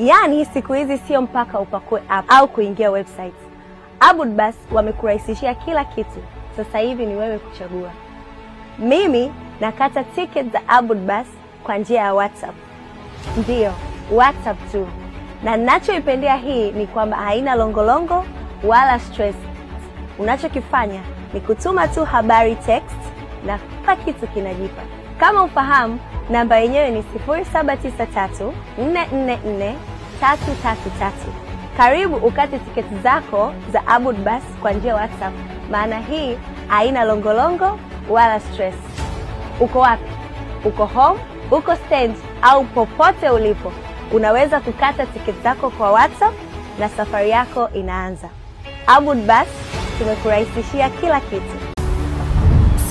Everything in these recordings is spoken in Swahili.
Yaani siku hizi sio mpaka upakue app au kuingia website. Abood Bus wamekurahisishia kila kitu. Sasa hivi ni wewe kuchagua. Mimi nakata ticket za Abood Bus kwa njia ya WhatsApp. Ndiyo, WhatsApp tu. Na ninachoipendea hii ni kwamba haina longolongo wala stress. Unachokifanya ni kutuma tu habari text na kila kitu kinajipa. Kama ufahamu, namba yenyewe ni 0793 444 333. Karibu ukate tiketi zako za Abood Bus kwa njia WhatsApp, maana hii haina longolongo wala stress. Uko wapi? Uko home, uko stand au popote ulipo, unaweza kukata tiketi zako kwa WhatsApp na safari yako inaanza. Abood Bus, tumekurahisishia kila kitu.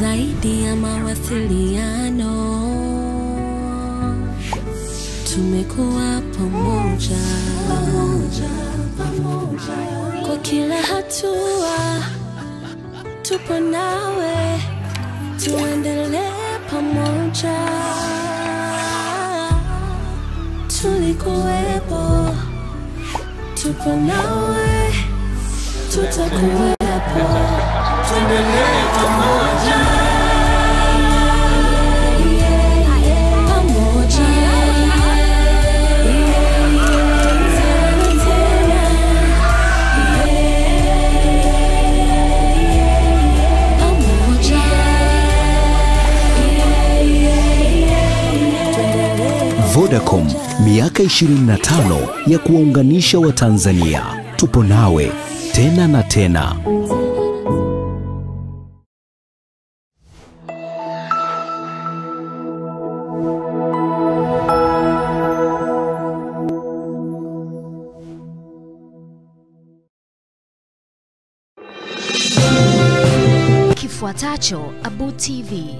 Zaidi ya mawasiliano, tumekuwa pamoja, pamoja, pamoja. Kwa kila hatua tupo nawe, tuendelee pamoja. Tulikuwepo, tupo nawe, tutakuwepo, tuendelee pamoja. Pamoja. Vodacom, miaka 25 ya kuwaunganisha Watanzania. Tupo nawe tena na tena. Kifuatacho Abood TV.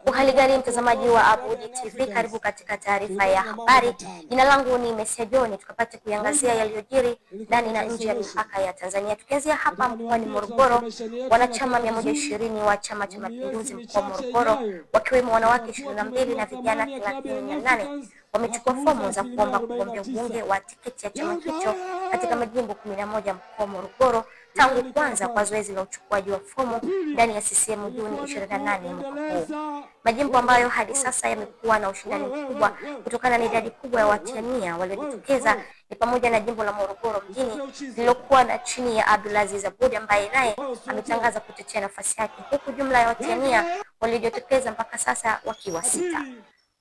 Uhali gani mtazamaji wa Abood TV, karibu katika taarifa ya habari. Jina langu ni Mesia John, tukapate kuiangazia yaliyojiri ndani na nje ya mipaka ya Tanzania. Tukianzia hapa mkoani Morogoro, wanachama 120 wa Chama cha Mapinduzi mkoa wa Morogoro, wakiwemo wanawake 22 na vijana 38 wamechukua fomu za kuomba kugombea ubunge wa tiketi ya chama hicho katika majimbo 11 mkoa wa Morogoro tangu kuanza kwa zoezi la uchukuaji wa fomu ndani ya CCM Juni 28 mwaka huu. Majimbo ambayo hadi sasa yamekuwa na ushindani mkubwa kutokana na idadi kubwa ya watiania waliojitokeza ni pamoja na jimbo la Morogoro mjini lililokuwa na chini ya Abdulaziz Abood ambaye naye ametangaza kutetea nafasi yake, huku jumla ya watiania waliojitokeza mpaka sasa wakiwa 6.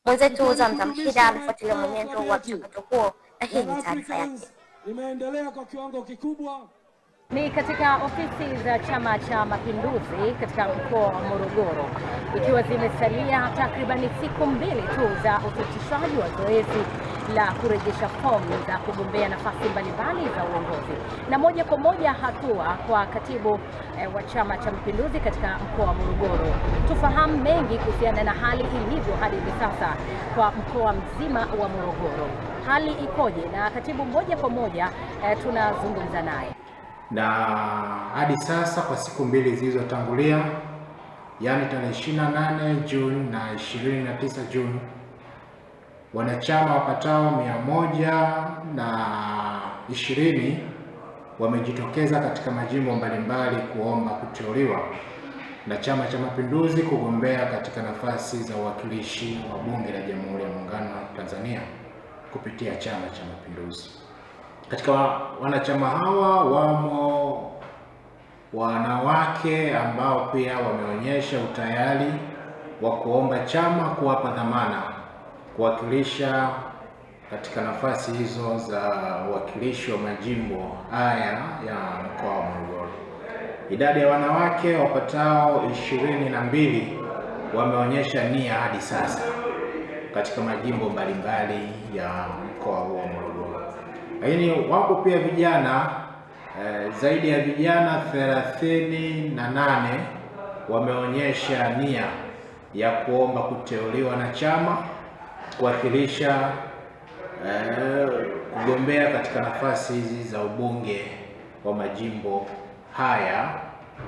Mwenzetu Zamzam Hida amefuatilia mwenendo wa mchakato huo na hii ni taarifa yake. Imeendelea kwa kiwango kikubwa. Ni katika ofisi za Chama cha Mapinduzi katika mkoa wa Morogoro, ikiwa zimesalia takriban siku 2 tu za uthibitishaji wa zoezi la kurejesha fomu za kugombea nafasi mbalimbali za uongozi. Na moja kwa moja hatua kwa katibu wa Chama cha Mapinduzi katika mkoa wa Morogoro, tufahamu mengi kuhusiana na hali ilivyo hadi hivi sasa kwa mkoa mzima wa Morogoro. Hali ikoje? Na katibu moja kwa moja tunazungumza naye. Na hadi sasa kwa siku 2 zilizotangulia, yani tarehe 28 Juni na 29 Juni, wanachama wapatao 120 wamejitokeza katika majimbo mbalimbali kuomba kuteuliwa na Chama cha Mapinduzi kugombea katika nafasi za uwakilishi wa Bunge la Jamhuri ya Muungano wa Tanzania kupitia Chama cha Mapinduzi. Katika wanachama hawa wamo wanawake ambao pia wameonyesha utayari wa kuomba chama kuwapa dhamana kuwakilisha katika nafasi hizo za uwakilishi wa majimbo haya ya mkoa wa Morogoro. Idadi ya wanawake wapatao 22 wameonyesha nia hadi sasa katika majimbo mbalimbali ya mkoa huo wa Morogoro. Lakini wapo pia vijana, zaidi ya vijana 38 wameonyesha nia ya kuomba kuteuliwa na chama kuwakilisha, kugombea katika nafasi hizi za ubunge wa majimbo haya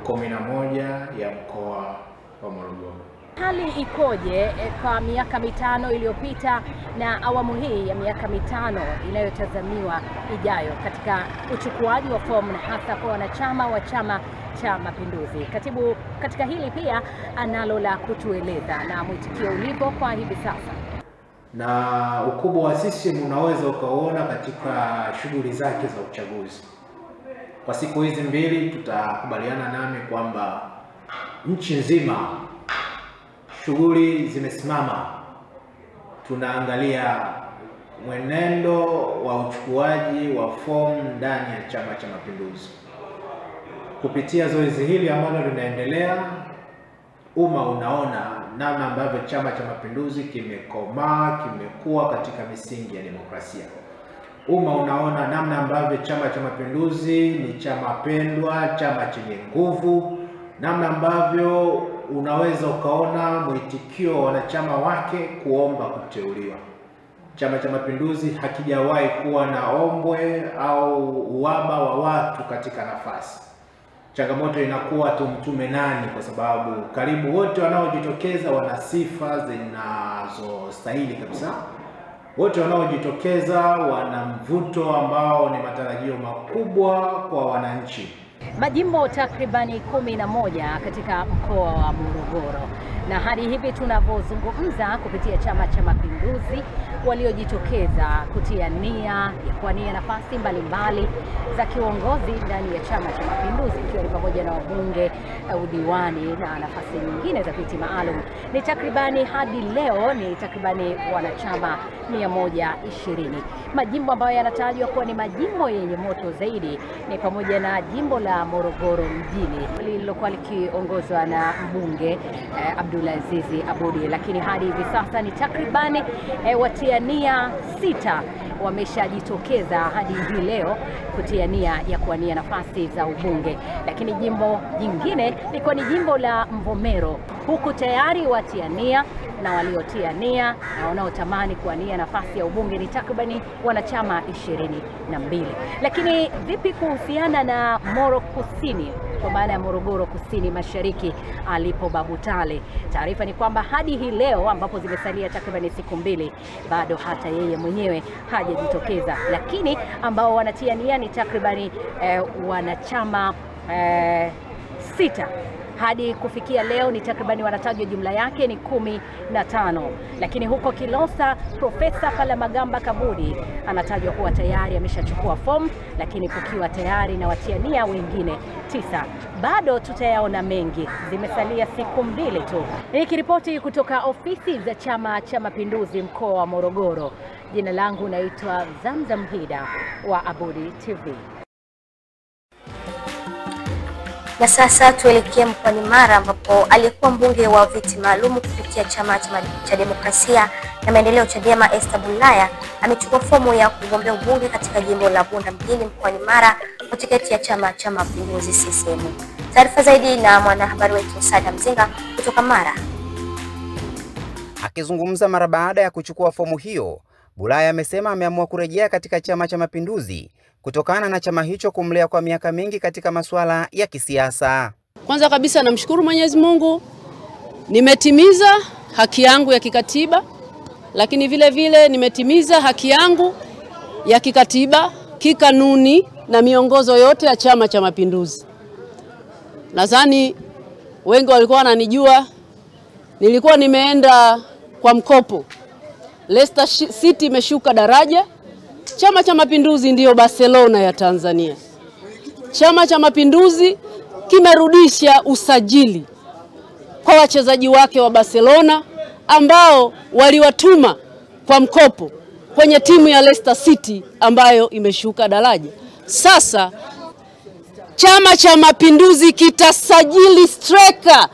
11 ya mkoa wa Morogoro. Hali ikoje kwa miaka 5 iliyopita na awamu hii ya miaka 5 inayotazamiwa ijayo katika uchukuaji wa fomu na hasa kwa wanachama wa Chama cha Mapinduzi? Katibu katika hili pia analo la kutueleza na mwitikio ulipo kwa hivi sasa. Na ukubwa wa CCM unaweza ukaona katika shughuli zake za uchaguzi. Kwa siku hizi mbili tutakubaliana nami kwamba nchi nzima shughuli zimesimama. Tunaangalia mwenendo wa uchukuaji wa fomu ndani ya Chama cha Mapinduzi. Kupitia zoezi hili ambalo linaendelea, umma unaona namna ambavyo Chama cha Mapinduzi kimekomaa, kimekuwa katika misingi ya demokrasia. Umma unaona namna ambavyo Chama cha Mapinduzi ni chama pendwa, chama chenye nguvu, namna ambavyo unaweza ukaona mwitikio wa wanachama wake kuomba kuteuliwa. Chama cha Mapinduzi hakijawahi kuwa na ombwe au uwaba wa watu katika nafasi. Changamoto inakuwa tumtume nani, kwa sababu karibu wote wanaojitokeza wana sifa zinazostahili kabisa. Wote wanaojitokeza wana mvuto ambao ni matarajio makubwa kwa wananchi. Majimbo takribani 11 katika mkoa wa Morogoro, na hadi hivi tunavyozungumza kupitia Chama cha Mapinduzi waliojitokeza kutia nia ya kuwania nafasi mbalimbali za kiongozi ndani ya Chama cha Mapinduzi, ikiwa ni pamoja na wabunge, udiwani na nafasi nyingine za viti maalum, ni takribani hadi leo ni takribani wanachama 120. Majimbo ambayo yanatajwa kuwa ni majimbo yenye moto zaidi ni pamoja na jimbo la Morogoro mjini lililokuwa likiongozwa na mbunge Abdulaziz Abudi, lakini hadi hivi sasa ni takribani watia nia 6 wameshajitokeza hadi hii leo kutia nia ya kuwania nafasi za ubunge. Lakini jimbo jingine liko ni jimbo la Mvomero, huku tayari watia nia na waliotia nia na wanaotamani kuwania nafasi ya ubunge ni takribani wanachama 22. Lakini vipi kuhusiana na Moro Kusini, kwa maana ya Morogoro Kusini Mashariki alipo Babu Tale? Taarifa ni kwamba hadi hii leo ambapo zimesalia takribani siku 2 bado hata yeye mwenyewe hajajitokeza, lakini ambao wanatia nia ni takribani wanachama 6. Hadi kufikia leo ni takribani wanatajwa jumla yake ni 15. Lakini huko Kilosa, Profesa Palamagamba Kabudi anatajwa kuwa tayari ameshachukua fomu, lakini kukiwa tayari na watia nia wengine 9. Bado tutayaona mengi, zimesalia siku 2 tu. Nikiripoti kutoka ofisi za Chama cha Mapinduzi mkoa wa Morogoro, jina langu naitwa Zamzam Hida wa Abudi TV. Na sasa tuelekee mkoani Mara ambapo aliyekuwa mbunge wa viti maalum kupitia Chama cha Demokrasia na Maendeleo Chadema Esther Bulaya amechukua fomu ya kugombea ubunge katika jimbo la Bunda mjini mkoani Mara kwa tiketi ya Chama cha Mapinduzi CCM. Taarifa zaidi na mwanahabari wetu Sada Mzinga kutoka Mara. Akizungumza mara baada ya kuchukua fomu hiyo, Bulaya amesema ameamua kurejea katika Chama cha Mapinduzi kutokana na chama hicho kumlea kwa miaka mingi katika masuala ya kisiasa. Kwanza kabisa namshukuru Mwenyezi Mungu, nimetimiza haki yangu ya kikatiba, lakini vile vile nimetimiza haki yangu ya kikatiba, kikanuni na miongozo yote ya Chama cha Mapinduzi. Nadhani wengi walikuwa wananijua, nilikuwa nimeenda kwa mkopo. Leicester City imeshuka daraja. Chama cha Mapinduzi ndiyo Barcelona ya Tanzania. Chama cha Mapinduzi kimerudisha usajili kwa wachezaji wake wa Barcelona ambao waliwatuma kwa mkopo. kwenye timu ya Leicester City ambayo imeshuka daraja. Sasa Chama cha Mapinduzi kitasajili striker,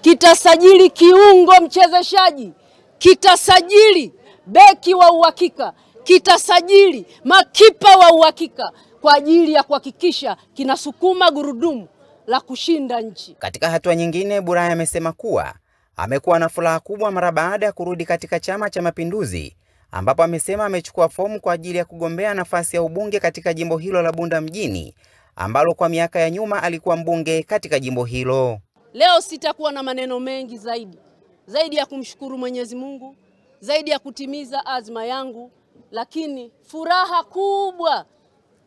kitasajili kiungo mchezeshaji, kitasajili beki wa uhakika, kitasajili makipa wa uhakika kwa ajili ya kuhakikisha kinasukuma gurudumu la kushinda nchi. Katika hatua nyingine, Bulaya amesema kuwa amekuwa na furaha kubwa mara baada ya kurudi katika Chama cha Mapinduzi, ambapo amesema amechukua fomu kwa ajili ya kugombea nafasi ya ubunge katika jimbo hilo la Bunda mjini, ambalo kwa miaka ya nyuma alikuwa mbunge katika jimbo hilo. Leo sitakuwa na maneno mengi zaidi ya kumshukuru Mwenyezi Mungu, zaidi ya kutimiza azma yangu, lakini furaha kubwa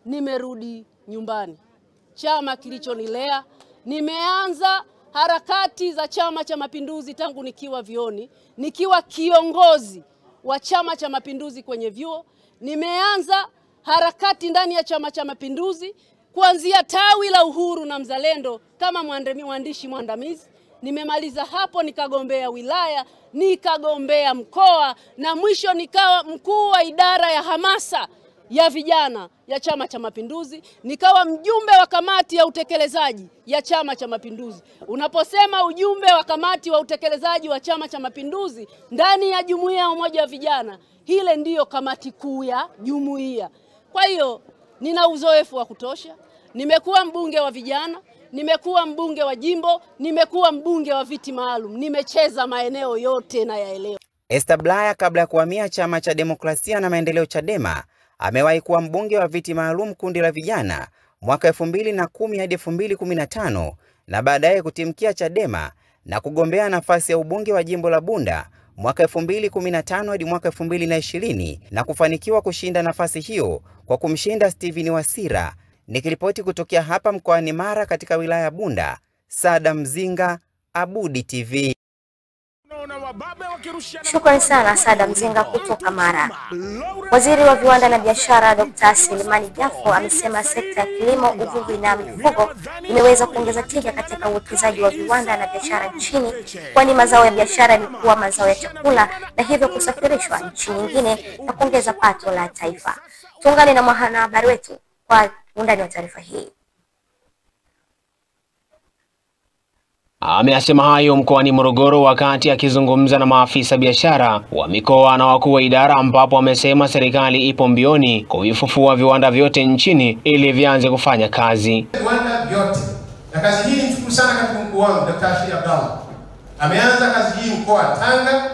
nimerudi nyumbani. Chama kilichonilea, nimeanza harakati za Chama cha Mapinduzi tangu nikiwa vyuoni, nikiwa kiongozi wa Chama cha Mapinduzi kwenye vyuo. Nimeanza harakati ndani ya Chama cha Mapinduzi kuanzia tawi la Uhuru na Mzalendo kama mwandishi mwandamizi. Nimemaliza hapo nikagombea wilaya, nikagombea mkoa, na mwisho nikawa mkuu wa idara ya hamasa ya vijana ya Chama cha Mapinduzi, nikawa mjumbe wa kamati ya utekelezaji ya Chama cha Mapinduzi. Unaposema ujumbe wa kamati wa utekelezaji wa Chama cha Mapinduzi ndani ya jumuiya ya umoja wa vijana, hile ndiyo kamati kuu ya jumuiya. Kwa hiyo nina uzoefu wa kutosha. Nimekuwa mbunge wa vijana, nimekuwa mbunge wa jimbo, nimekuwa mbunge wa viti maalum, nimecheza maeneo yote na yaelewa. Esther Bulaya kabla ya kuhamia Chama cha Demokrasia na Maendeleo Chadema, amewahi kuwa mbunge wa viti maalum kundi la vijana mwaka 2010 hadi 2015 na baadaye kutimkia Chadema na kugombea nafasi ya ubunge wa jimbo la Bunda mwaka 2015 hadi mwaka 2020 na kufanikiwa kushinda nafasi hiyo kwa kumshinda Steven Wasira. Nikiripoti kutokea hapa mkoani Mara katika wilaya ya Bunda, Sada Mzinga, Abudi TV. Shukrani sana Sada Mzinga kutoka Mara. Waziri wa Viwanda na Biashara Dr. Selemani Jafo amesema sekta ya kilimo, uvuvi na mifugo imeweza kuongeza tija katika uwekezaji wa viwanda na biashara nchini, kwani mazao ya biashara yamekuwa mazao ya chakula na hivyo kusafirishwa nchi nyingine na kuongeza pato la taifa. Tuungane na mwanahabari wetu kwa undani wa taarifa hii. Ameyasema hayo mkoani Morogoro wakati akizungumza na maafisa biashara wa mikoa na wakuu wa idara, ambapo amesema serikali ipo mbioni kuvifufua viwanda vyote nchini ili vianze kufanya kazi. Viwanda vyote. Na kazi hii nimshukuru sana katibu mkuu wangu Dr. Ashiri Abdalla. Ameanza kazi hii mkoa wa Tanga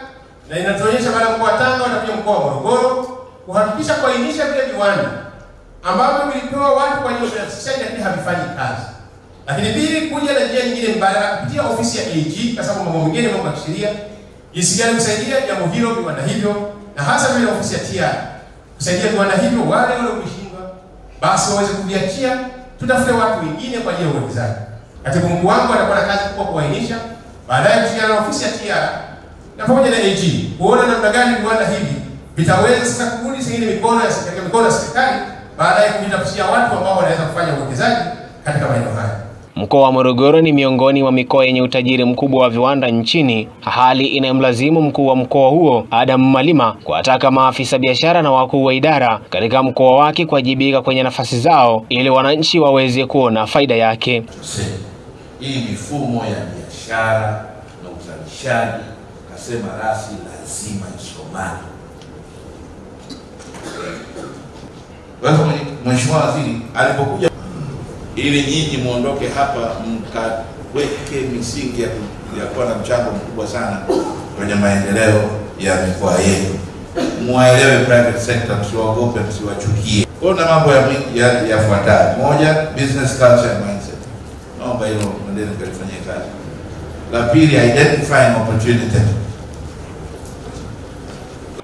na inatuonyesha baada ya mkoa wa Tanga watakuja mkoa wa Morogoro kuhakikisha kuainisha vile viwanda ambavyo vilipewa watu kwa ajili ya usafishaji lakini havifanyi kazi. Lakini pili, kuja na njia nyingine mbadala kupitia ofisi ya AG, kwa sababu mambo mengine mambo ya kisheria, jinsi gani kusaidia jambo hilo viwanda hivyo, na hasa vile ofisi ya TIA kusaidia viwanda hivyo, wale waliokushindwa basi waweze kuviachia, tutafute watu wengine kwa ajili ya uwekezaji. Katibu mkuu wangu atakuwa na kazi kubwa kuainisha, baadaye kushirikiana na ofisi ya TIA na pamoja na AG kuona namna gani viwanda hivi vitaweza sasa kurudi singine mikono ya serikali, baadaye kujitafutia watu ambao wanaweza kufanya uwekezaji katika maeneo haya. Mkoa wa Morogoro ni miongoni mwa mikoa yenye utajiri mkubwa wa viwanda nchini, hali inayomlazimu mkuu wa mkoa huo Adam Malima kuwataka maafisa biashara na wakuu wa idara katika mkoa wake kuwajibika kwenye nafasi zao ili wananchi waweze kuona faida yake. Hii mifumo ya biashara na uzalishaji, kasema rasi lazima isomane. Mheshimiwa Waziri alipokuja ili nyinyi muondoke hapa mkaweke misingi ya kuwa na mchango mkubwa sana kwenye maendeleo ya mikoa yetu. Muelewe private sector, msiwaogope, msiwachukie. Kuna mambo yafuatayo. Moja, business culture and mindset. Naomba hilo mwendeni mkalifanyie kazi. La pili, identifying opportunity.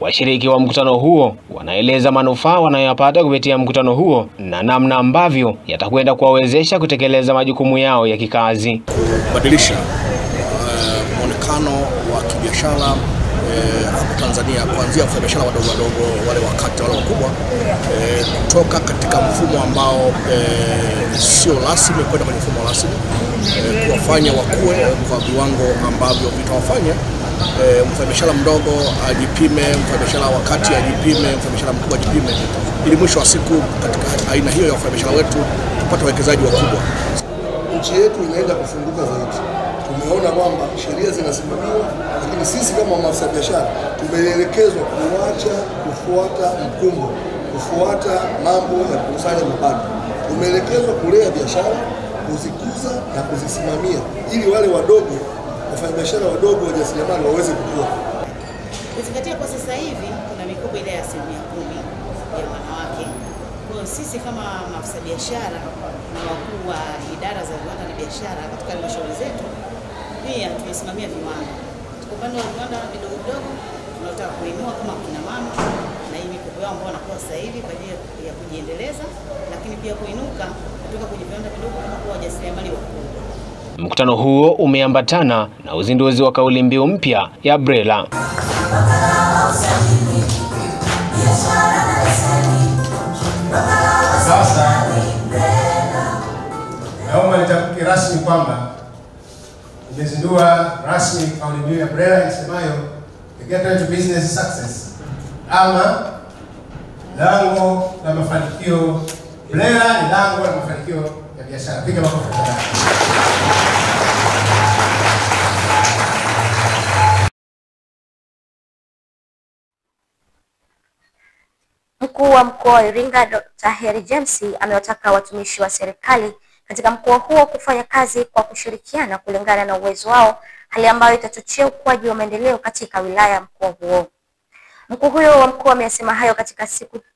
Washiriki wa mkutano huo wanaeleza manufaa wanayopata kupitia mkutano huo na namna ambavyo yatakwenda kuwawezesha kutekeleza majukumu yao ya kikazi. Kubadilisha muonekano wa kibiashara hapa Tanzania, kuanzia wafanyabiashara wadogo wadogo, wale wakati, wale wakubwa, kutoka katika mfumo ambao sio rasmi kwenda kwenye mfumo rasmi, kuwafanya wakue kwa viwango ambavyo vitawafanya Mfanyabiashara mdogo ajipime, mfanyabiashara wa kati ajipime, mfanyabiashara mkubwa ajipime, ili mwisho wa siku katika aina hiyo ya wafanyabiashara wetu tupate wawekezaji wakubwa. Nchi yetu inaenda kufunguka zaidi. Tumeona kwamba sheria zinasimamiwa, lakini sisi kama maafisa biashara tumeelekezwa kuacha kufuata mkumbo, kufuata mambo ya kukusanya mapato. Tumeelekezwa kulea biashara, kuzikuza na kuzisimamia ili wale wadogo, wafanyabiashara wadogo, wajasiriamali waweze kukua. Kuzingatia kwa sasa hivi kuna mikopo ile ya 10% ya wanawake. Kwa hiyo sisi kama maafisa biashara na wakuu wa idara za viwanda na biashara katika halmashauri zetu pia tunasimamia viwanda. Kwa upande wa viwanda vidogo vidogo tunataka kuinua kama kina mama na hii mikopo yao ambao wanakuwa sasa hivi kwa ajili ya kujiendeleza, lakini pia kuinuka kutoka kwenye viwanda vidogo kama kuwa wajasiriamali wakubwa. Mkutano huo umeambatana na uzinduzi wa kauli mbiu mpya ya BRELA. Sasa naomba nitamke rasmi kwamba nimezindua rasmi kauli mbiu ya BRELA isemayo The Gateway to Business Success, ama lango la mafanikio. BRELA ni lango la mafanikio ya biashara. Piga makofi tafadhali. Mkuu wa mkoa wa Iringa Dr. Heri James amewataka watumishi wa serikali katika mkoa huo kufanya kazi kwa kushirikiana kulingana na uwezo wao, hali ambayo itachochea ukuaji wa maendeleo katika wilaya ya mkoa huo. Mkuu huyo wa mkoa amesema hayo katika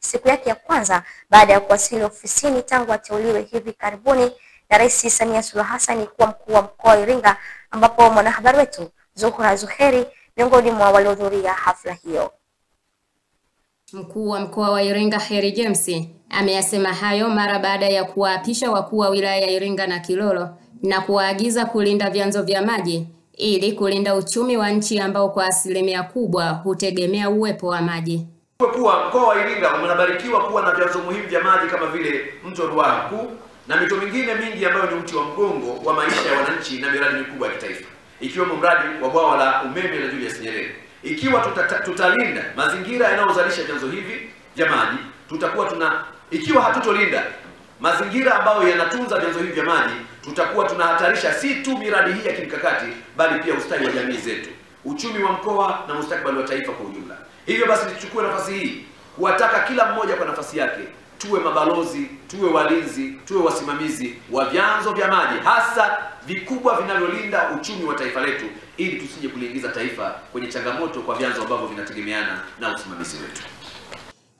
siku yake ya kwanza baada ya kuwasili ofisini tangu ateuliwe hivi karibuni na Rais Samia Suluhu Hassan kuwa mkuu wa mkoa wa Iringa, ambapo mwanahabari wetu Zuhura Zuheri miongoni mwa waliohudhuria hafla hiyo. Mkuu wa mkoa wa Iringa Heri James ameyasema hayo mara baada ya kuwaapisha wakuu wa wilaya ya Iringa na Kilolo na kuwaagiza kulinda vyanzo vya maji ili kulinda uchumi wa nchi ambao kwa asilimia kubwa hutegemea uwepo wa maji. Kuwa mkoa wa Iringa umebarikiwa kuwa na vyanzo muhimu vya maji kama vile mto Ruaha Mkuu na mito mingine mingi ambayo ni uti wa mgongo wa maisha ya wananchi na miradi mikubwa ya kitaifa, ikiwemo mradi wa bwawa la umeme la Julius Nyerere. Ikiwa tutalinda mazingira yanayozalisha vyanzo hivi vya maji, ikiwa hatutolinda mazingira ambayo yanatunza vyanzo hivi vya maji, tutakuwa tunahatarisha si tu miradi hii ya kimkakati bali pia ustawi wa jamii zetu, uchumi wa mkoa na mustakabali wa taifa kwa ujumla. Hivyo basi nichukue nafasi hii kuwataka kila mmoja kwa nafasi yake tuwe mabalozi, tuwe walinzi, tuwe wasimamizi wa vyanzo vya maji, hasa vikubwa vinavyolinda uchumi wa taifa letu, ili tusije kuliingiza taifa kwenye changamoto kwa vyanzo ambavyo vinategemeana na usimamizi wetu.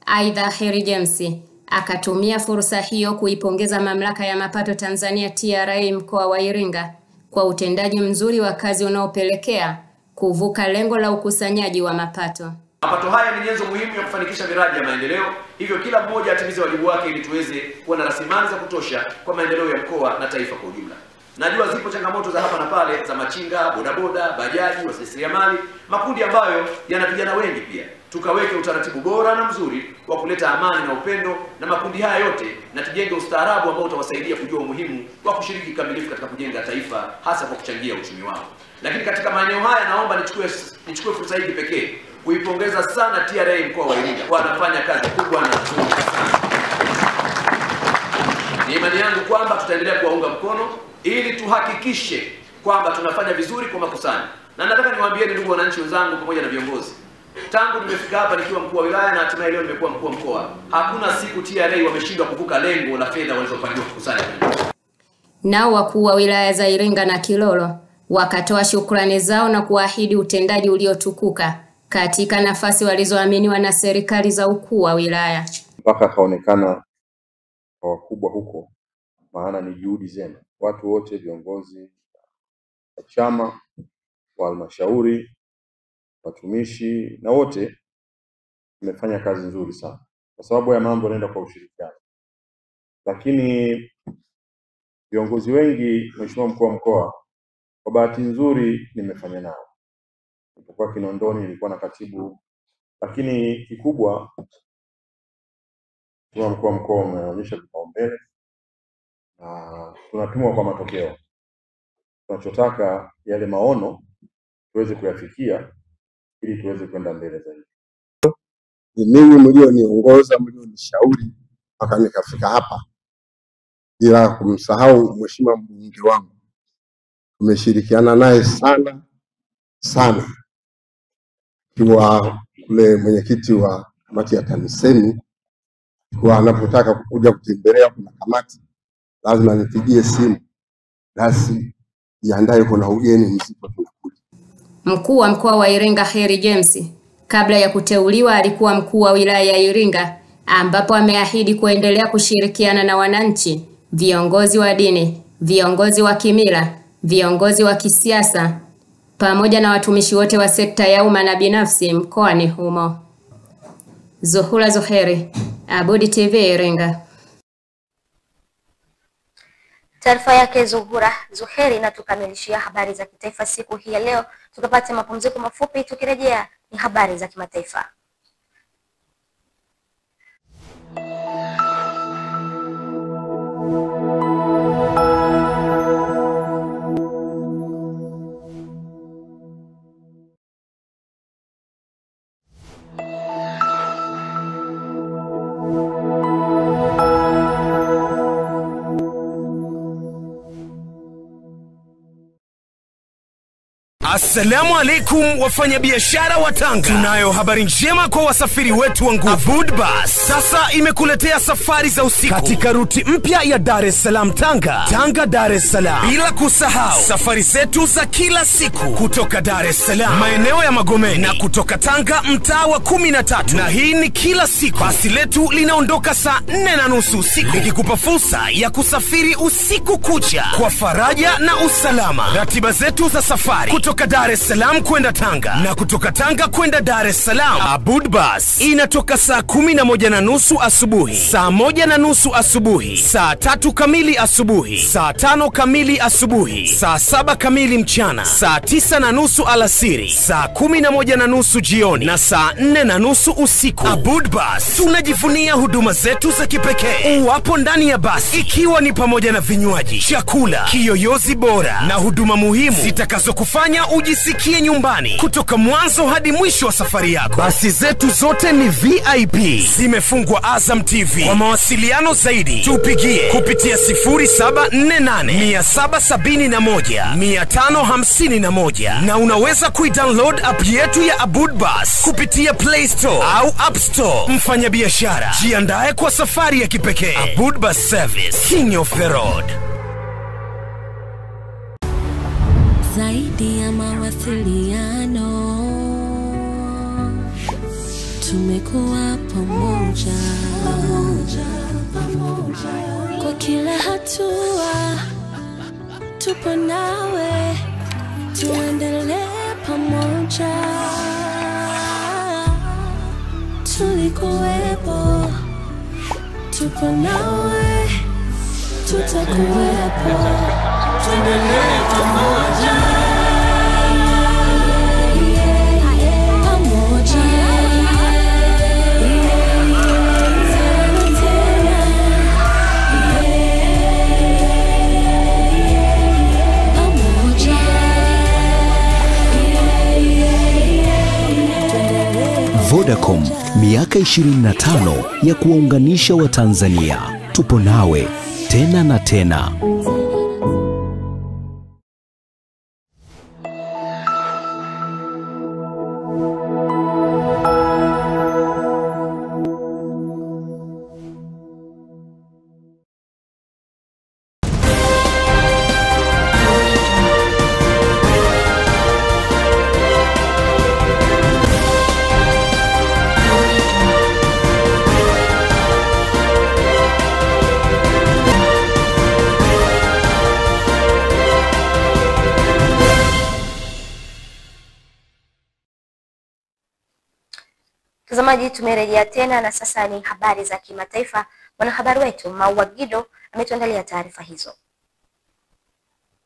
Aidha, Heri James akatumia fursa hiyo kuipongeza Mamlaka ya Mapato Tanzania TRA mkoa wa Iringa kwa utendaji mzuri wa kazi unaopelekea kuvuka lengo la ukusanyaji wa mapato. Mapato haya ni nyenzo muhimu ya kufanikisha miradi ya maendeleo, hivyo kila mmoja atimize wajibu wake ili tuweze kuwa na rasilimali za kutosha kwa maendeleo ya mkoa na taifa kwa ujumla. Najua zipo changamoto za hapa na pale za machinga, bodaboda, bajaji, wajasiriamali, makundi ambayo yana vijana wengi pia. Tukaweke utaratibu bora na mzuri wa kuleta amani na upendo na makundi haya yote, na tujenge ustaarabu ambao utawasaidia kujua umuhimu wa kushiriki kikamilifu katika kujenga taifa, hasa kwa kuchangia uchumi wao. Lakini katika maeneo haya naomba nichukue fursa hii pekee kuipongeza sana TRA mkoa wa Iringa. Wanafanya kazi kubwa na nzuri sana. Ni imani yangu kwamba tutaendelea kuwaunga mkono ili tuhakikishe kwamba tunafanya vizuri kwa makusanyo. Na nataka niwaambieni ndugu wananchi wenzangu pamoja na viongozi, tangu nimefika hapa nikiwa mkuu wa wilaya na hatimaye leo nimekuwa mkuu wa mkoa, hakuna siku TRA wameshindwa kuvuka lengo la fedha walizopangiwa kukusanya. Nao wakuu wa wilaya za Iringa na Kilolo wakatoa shukrani zao na kuahidi utendaji uliotukuka katika nafasi walizoaminiwa na serikali za ukuu wa wilaya. Mpaka kaonekana kwa wakubwa huko, maana ni juhudi zenu watu wote, viongozi wa chama, wa halmashauri, watumishi na wote mmefanya kazi nzuri sana, kwa sababu ya mambo yanaenda kwa ushirikiano. Lakini viongozi wengi, Mheshimiwa Mkuu wa Mkoa, kwa bahati nzuri nimefanya nao. Nilipokuwa Kinondoni nilikuwa na katibu, lakini kikubwa Mheshimiwa Mkuu wa Mkoa umeonyesha vipaumbele na tunapimwa kwa matokeo. Tunachotaka yale maono tuweze kuyafikia ili tuweze kwenda mbele zaidi. Ni ninyi mlioniongoza, mlionishauri mpaka nikafika hapa, bila kumsahau mheshimiwa mbunge wangu. Tumeshirikiana naye sana sana, kiwa kule mwenyekiti wa kamati ya TAMISEMI, kwa anapotaka kuja kutembelea kuna kamati lazima nipigie simu, basi jiandae kuna ugeni mzito tunakuja. Mkuu wa mkoa wa Iringa Heri James kabla ya kuteuliwa alikuwa mkuu wa wilaya ya Iringa, ambapo ameahidi kuendelea kushirikiana na wananchi, viongozi wa dini, viongozi wa kimila, viongozi wa kisiasa pamoja na watumishi wote wa sekta ya umma na binafsi mkoani humo. Zuhura Zuheri, Abudi TV Iringa. Taarifa yake Zuhura Zuheri inatukamilishia habari za kitaifa siku hii ya leo. Tukapate mapumziko mafupi, tukirejea ni habari za kimataifa. Assalamu alaikum wafanyabiashara wa Tanga. Tunayo habari njema kwa wasafiri wetu wa nguvu. Abud Bus sasa imekuletea safari za usiku katika ruti mpya ya Dar es Salaam Tanga, Tanga Dar es Salaam. Bila kusahau safari zetu za kila siku kutoka Dar es Salaam maeneo ya Magomeni na kutoka Tanga mtaa wa 13. Na hii ni kila siku. Basi letu linaondoka saa 4:30 usiku likikupa fursa ya kusafiri usiku kucha kwa faraja na usalama. Ratiba zetu za safari kutoka Dar es Salaam kwenda Tanga na kutoka Tanga kwenda Dar es Salaam, Abud Bus inatoka saa 11:30 asubuhi, saa 1:30 asubuhi, saa 3 kamili asubuhi, saa 5 kamili asubuhi, saa 7 kamili mchana, saa 9:30 alasiri, saa 11:30 jioni na saa 4:30 usiku. Abud Bus tunajivunia huduma zetu za kipekee uwapo ndani ya basi, ikiwa ni pamoja na vinywaji, chakula, kiyoyozi bora na huduma muhimu zitakazokufanya ujisikie nyumbani kutoka mwanzo hadi mwisho wa safari yako. Basi zetu zote ni VIP, zimefungwa Azam TV. Kwa mawasiliano zaidi tupigie kupitia 0748 771 551, na unaweza kuidownload app yetu ya Abud Bus kupitia Play Store au App Store. Mfanyabiashara, jiandae kwa safari ya kipekee. Abud Bus Service, King of the Road. Zaidi ya mawasiliano, tumekuwa pamoja, pamoja, pamoja. Kwa kila hatua tupo nawe, tuendelee pamoja. Tulikuwepo, tupo nawe, tutakuwepo, tuendelee pamoja. Pamoja. Vodacom, miaka 25 ya kuwaunganisha Watanzania. Tupo nawe tena na tena. Mtazamaji, tumerejea tena na sasa ni habari za kimataifa. Mwanahabari wetu Maua Gido ametuandalia taarifa hizo.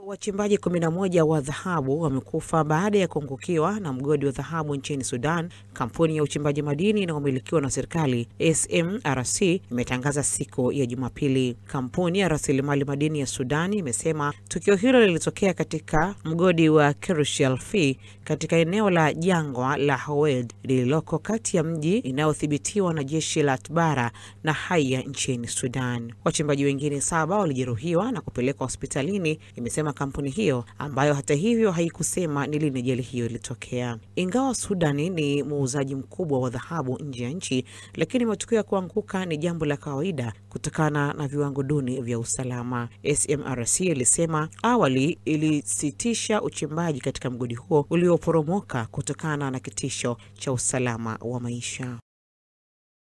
Wachimbaji 11 wa dhahabu wamekufa baada ya kuangukiwa na mgodi wa dhahabu nchini Sudan. Kampuni ya uchimbaji madini inayomilikiwa na serikali SMRC imetangaza siku ya Jumapili. Kampuni ya rasilimali madini ya Sudan imesema tukio hilo lilitokea katika mgodi wa Kerushel Fi katika eneo la jangwa la Howed lililoko kati ya mji inayothibitiwa na jeshi la Atbara na Haya nchini Sudan. Wachimbaji wengine 7 walijeruhiwa na kupelekwa hospitalini, imesema kampuni hiyo, ambayo hata hivyo haikusema ni lini ajali hiyo ilitokea. Ingawa Sudani ni muuzaji mkubwa wa dhahabu nje ya nchi, lakini matukio ya kuanguka ni jambo la kawaida kutokana na viwango duni vya usalama. SMRC ilisema awali ilisitisha uchimbaji katika mgodi huo ulioporomoka kutokana na kitisho cha usalama wa maisha.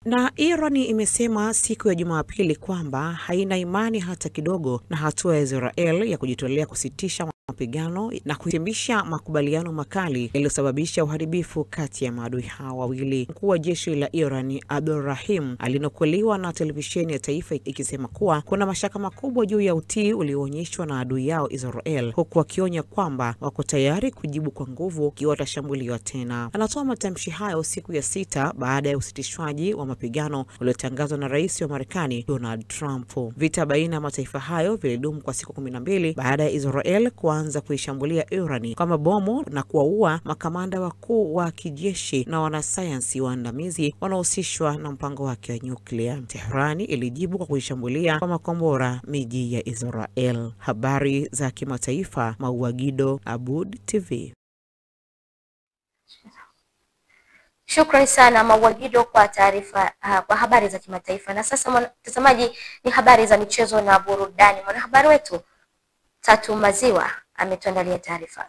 Na Iran imesema siku ya Jumapili kwamba haina imani hata kidogo na hatua ya Israel ya kujitolea kusitisha mapigano na kuhitimisha makubaliano makali yaliyosababisha uharibifu kati ya maadui hawa wawili. Mkuu wa jeshi la Iran Abdulrahim alinukuliwa na televisheni ya taifa ikisema kuwa kuna mashaka makubwa juu ya utii ulioonyeshwa na adui yao Israel, huku akionya kwamba wako tayari kujibu kwa nguvu ikiwa watashambuliwa tena. Anatoa matamshi hayo siku ya 6 baada ya usitishwaji wa mapigano uliotangazwa na rais wa Marekani Donald Trump. Vita baina ya mataifa hayo vilidumu kwa siku 12 baada ya Israel kuanza kuishambulia Iran kwa mabomu na kuwaua makamanda wakuu wa kijeshi na wanasayansi waandamizi wanaohusishwa na mpango wake wa nyuklia. Teherani ilijibu kwa kuishambulia kwa makombora miji ya Israel. Habari za kimataifa, Mauagido, Abud TV. Shukrani sana Mauagido kwa taarifa, kwa habari za kimataifa. Na sasa mtazamaji, ni habari za michezo na burudani. Mwanahabari wetu Tatu Maziwa ametuandalia taarifa.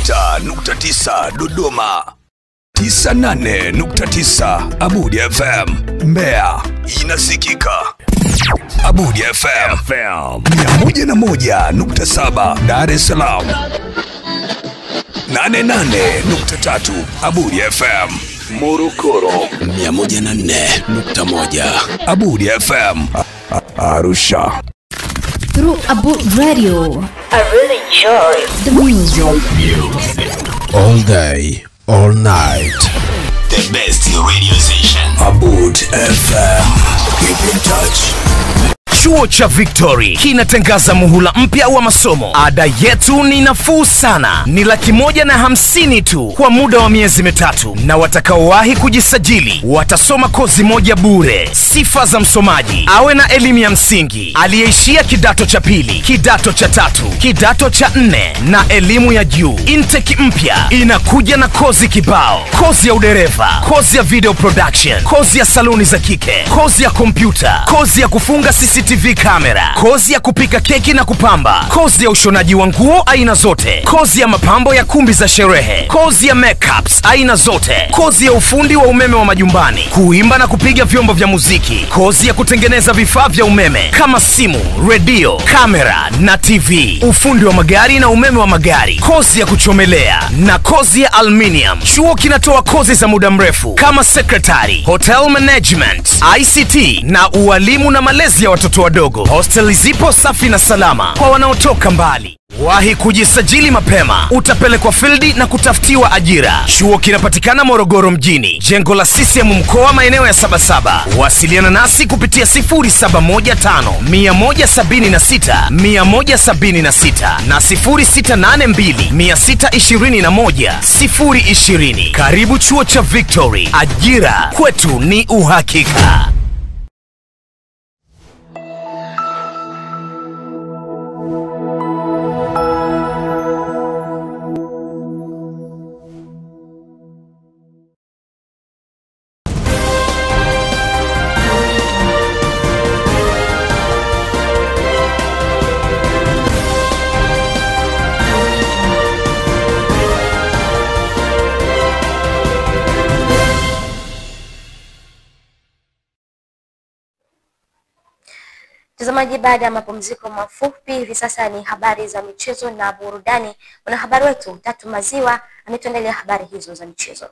106.9 Dodoma, 98.9 Abudi FM Mbeya inasikika. Abudi FM 101.7 Dar es Salaam, 88.3 Abudi FM Morogoro, 104.1 Abudi FM Arusha. Through Abud Radio, I really enjoy the music. All day, all night. The best radio station. Abud FM. Keep in touch. Chuo cha Victory kinatangaza muhula mpya wa masomo. Ada yetu ni nafuu sana, ni 150,000 tu kwa muda wa miezi 3, na watakaowahi kujisajili watasoma kozi moja bure. Sifa za msomaji: awe na elimu ya msingi, aliyeishia kidato cha pili, kidato cha tatu, kidato cha 4 na elimu ya juu. Intake mpya inakuja na kozi kibao: kozi ya udereva, kozi ya video production, kozi ya saluni za kike, kozi ya kompyuta, kozi ya kufunga CCTV camera, kozi ya kupika keki na kupamba, kozi ya ushonaji wa nguo aina zote, kozi ya mapambo ya kumbi za sherehe, kozi ya makeups aina zote, kozi ya ufundi wa umeme wa majumbani, kuimba na kupiga vyombo vya muziki, kozi ya kutengeneza vifaa vya umeme kama simu, redio, kamera na TV, ufundi wa magari na umeme wa magari, kozi ya kuchomelea na kozi ya aluminium. Chuo kinatoa kozi za muda mrefu kama secretary, hotel management, ICT na ualimu na malezi ya watoto wadogo. Hosteli zipo safi na salama kwa wanaotoka mbali. Wahi kujisajili mapema, utapelekwa fieldi na kutafutiwa ajira. Chuo kinapatikana Morogoro mjini, jengo la CCM mkoa, maeneo ya 77. Wasiliana nasi kupitia 0715 176 176 na 0682 621 020. Karibu chuo cha Victory, ajira kwetu ni uhakika. Mtazamaji, baada ya mapumziko mafupi, hivi sasa ni habari za michezo na burudani. Mwanahabari wetu Tatu Maziwa ametuandalia habari hizo za michezo.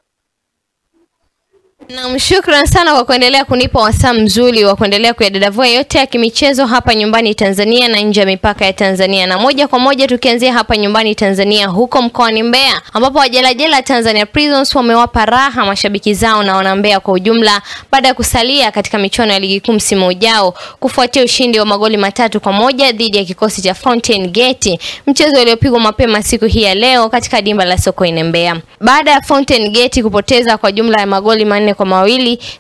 Naam, shukran sana kwa kuendelea kunipa wasaa mzuri wa kuendelea kuyadadavua yote ya kimichezo hapa nyumbani Tanzania na nje ya mipaka ya Tanzania. Na moja kwa moja tukianzia hapa nyumbani Tanzania, huko mkoani Mbeya ambapo wajelajela Tanzania Prisons wamewapa raha mashabiki zao na wana Mbeya kwa ujumla baada ya kusalia katika michuano ya ligi kuu msimu ujao kufuatia ushindi wa magoli 3-1 dhidi ya kikosi cha Fountain Gate, mchezo uliopigwa mapema siku hii ya leo katika dimba la Sokoine Mbeya. Baada ya Fountain Gate kupoteza kwa jumla ya magoli 4-2,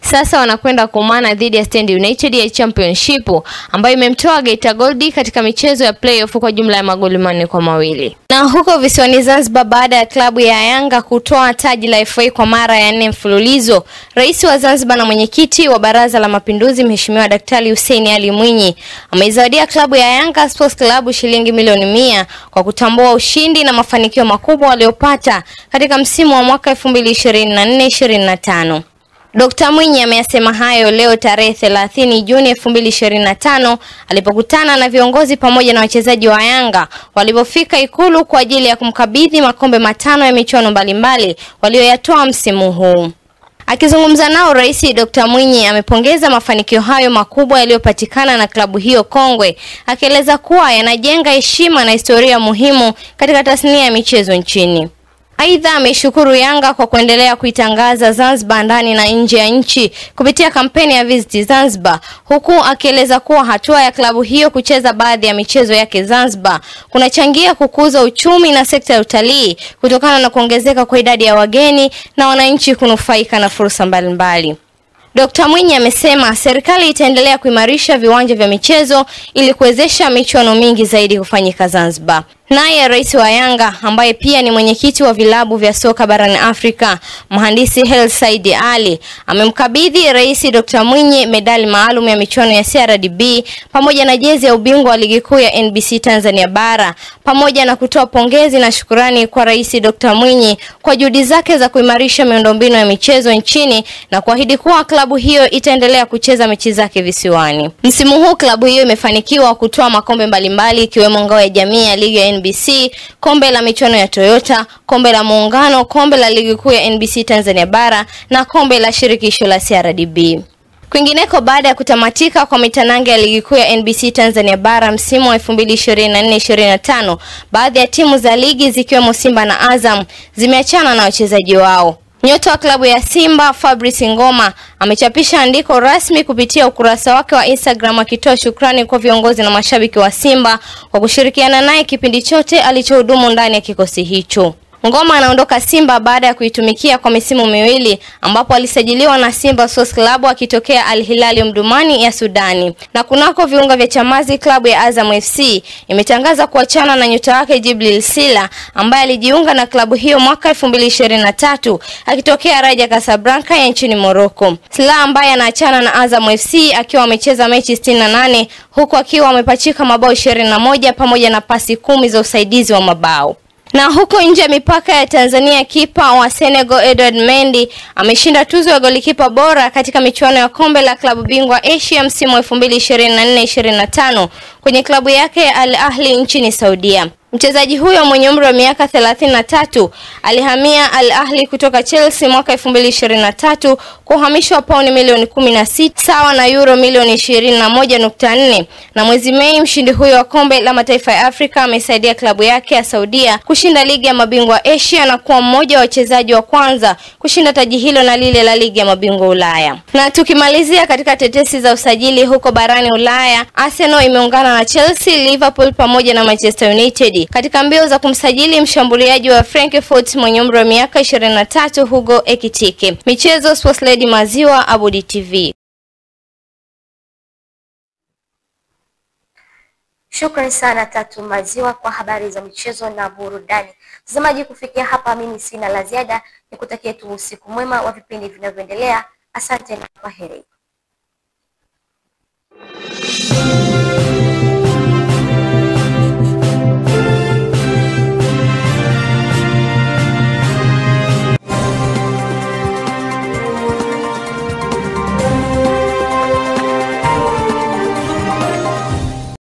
sasa wanakwenda kuumana dhidi ya Stand United ya Championship ambayo imemtoa Geita Gold katika michezo ya playoff kwa jumla ya magoli 4-2. Na huko visiwani Zanzibar, baada ya klabu ya Yanga kutoa taji la FA kwa mara ya 4 mfululizo, Rais wa Zanzibar na mwenyekiti wa Baraza la Mapinduzi Mheshimiwa Daktari Hussein Ali Mwinyi ameizawadia klabu ya Yanga Sports Club shilingi milioni 100 kwa kutambua ushindi na mafanikio makubwa waliopata katika msimu wa mwaka 2024-2025. Dr. Mwinyi ameyasema hayo leo tarehe 30 Juni 2025 alipokutana na viongozi pamoja na wachezaji wa Yanga walipofika Ikulu kwa ajili ya kumkabidhi makombe 5 ya michuano mbalimbali walioyatoa msimu huu. Akizungumza nao, Rais Dr. Mwinyi amepongeza mafanikio hayo makubwa yaliyopatikana na klabu hiyo kongwe, akieleza kuwa yanajenga heshima na historia muhimu katika tasnia ya michezo nchini. Aidha, ameshukuru Yanga kwa kuendelea kuitangaza Zanzibar ndani na nje ya nchi kupitia kampeni ya Visit Zanzibar, huku akieleza kuwa hatua ya klabu hiyo kucheza baadhi ya michezo yake Zanzibar kunachangia kukuza uchumi na sekta ya utalii kutokana na kuongezeka kwa idadi ya wageni na wananchi kunufaika na fursa mbalimbali. Dr. Mwinyi amesema serikali itaendelea kuimarisha viwanja vya michezo ili kuwezesha michuano mingi zaidi kufanyika Zanzibar. Naye rais wa Yanga ambaye pia ni mwenyekiti wa vilabu vya soka barani Afrika, Mhandisi Hersi Ali, amemkabidhi Rais Dr. Mwinyi medali maalum ya michuano ya CRDB pamoja na jezi ya ubingwa wa ligi kuu ya NBC Tanzania Bara, pamoja na kutoa pongezi na shukurani kwa Rais Dr. Mwinyi kwa juhudi zake za kuimarisha miundombinu ya michezo nchini na kuahidi kuwa klabu hiyo itaendelea kucheza mechi zake visiwani. Msimu huu klabu hiyo imefanikiwa kutoa makombe mbalimbali ikiwemo ngao ya jamii ya ligi ya NBC, kombe la michuano ya Toyota, kombe la Muungano, kombe la ligi kuu ya NBC Tanzania Bara na kombe la shirikisho la CRDB. Kwingineko, baada ya kutamatika kwa mitanange ya ligi kuu ya NBC Tanzania Bara msimu wa 2024-2025, baadhi ya timu za ligi zikiwemo Simba na Azam zimeachana na wachezaji wao. Nyota wa klabu ya Simba Fabrice Ngoma amechapisha andiko rasmi kupitia ukurasa wake wa Instagram akitoa shukrani kwa viongozi na mashabiki wa Simba kwa kushirikiana naye kipindi chote alichohudumu ndani ya kikosi hicho. Ngoma anaondoka Simba baada ya kuitumikia kwa misimu miwili ambapo alisajiliwa na Simba Sports Club akitokea Al Hilal Omdurman ya Sudani. Na kunako viunga vya Chamazi, klabu ya Azam FC imetangaza kuachana na nyota wake Jibril Sila ambaye alijiunga na klabu hiyo mwaka 2023 akitokea Raja Casablanca ya nchini Morocco. Sila ambaye anaachana na Azam FC akiwa amecheza mechi 68 huku akiwa amepachika mabao 21 pamoja na pasi 10 za usaidizi wa mabao. Na huko nje ya mipaka ya Tanzania, kipa wa Senegal Edward Mendy ameshinda tuzo ya golikipa bora katika michuano ya kombe la klabu bingwa Asia msimu 2024-2025 kwenye klabu yake ya Al Ahly nchini Saudia. Mchezaji huyo mwenye umri wa miaka 33 alihamia Al Ahly kutoka Chelsea mwaka 2023 kuhamishwa pauni milioni 16 sawa na euro milioni 21.4. Na mwezi Mei, mshindi huyo wa kombe la mataifa ya Afrika amesaidia klabu yake ya Saudia kushinda ligi ya mabingwa Asia na kuwa mmoja wa wachezaji wa kwanza kushinda taji hilo na lile la ligi ya mabingwa Ulaya. Na tukimalizia katika tetesi za usajili huko barani Ulaya, Arsenal imeungana na Chelsea, Liverpool pamoja na Manchester United katika mbio za kumsajili mshambuliaji wa Frankfurt mwenye umri wa miaka 23 Hugo Ekitike. Michezo, Sports Lady Maziwa, Abudi TV. Shukrani sana Tatu Maziwa kwa habari za michezo na burudani. Mtazamaji, kufikia hapa mimi sina la ziada, nikutakie tu usiku mwema wa vipindi vinavyoendelea. Asante na kwaheri.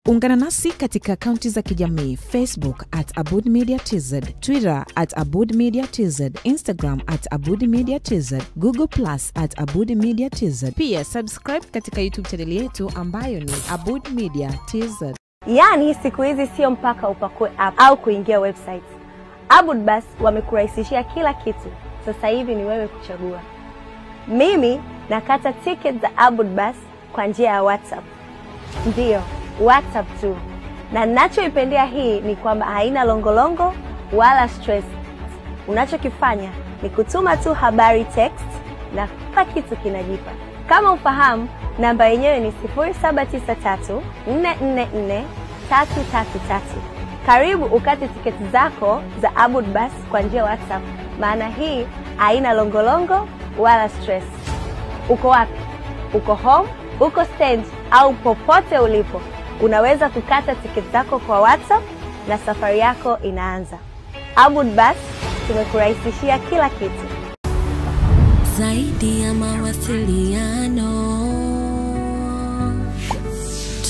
Ungana nasi katika akaunti za kijamii Facebook at Abood Media TZ, Twitter at Abood Media TZ, Instagram at Abood Media TZ, Google Plus at Abood Media TZ. Pia subscribe katika YouTube channel yetu ambayo ni Abood Media TZ. Yaani siku hizi sio mpaka upakue app au kuingia website. Abood Bus wamekurahisishia kila kitu. Sasa hivi ni wewe kuchagua. Mimi nakata ticket za Abood Bus kwa njia ya WhatsApp. Ndiyo, WhatsApp tu. Na ninachoipendea hii ni kwamba haina longolongo wala stress. Unachokifanya ni kutuma tu habari text na kila kitu kinajipa. Kama ufahamu, namba yenyewe ni 0793 444 333. Karibu ukate tiketi zako za Abood Bus kwa njia WhatsApp, maana hii haina longolongo wala stress. Uko wapi? Uko home, uko stand au popote ulipo, unaweza kukata tiketi zako kwa WhatsApp na safari yako inaanza. Abood Bus, tumekurahisishia kila kitu. Zaidi ya mawasiliano,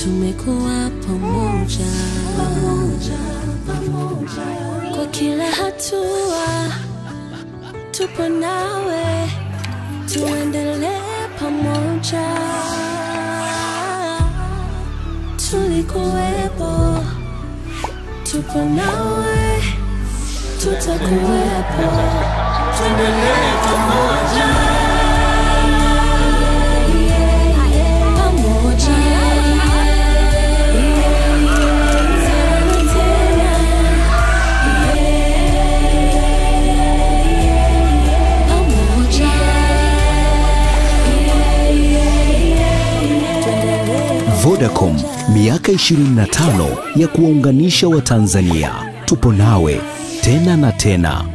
tumekuwa pamoja, pamoja, pamoja. Kwa kila hatua tupo nawe, tuendelee pamoja. Tulikuwepo, tupo nawe, tutakuwepo, tuendelee pamoja, pamoja. Vodacom, miaka 25 ya kuwaunganisha Watanzania. Tupo nawe tena na tena.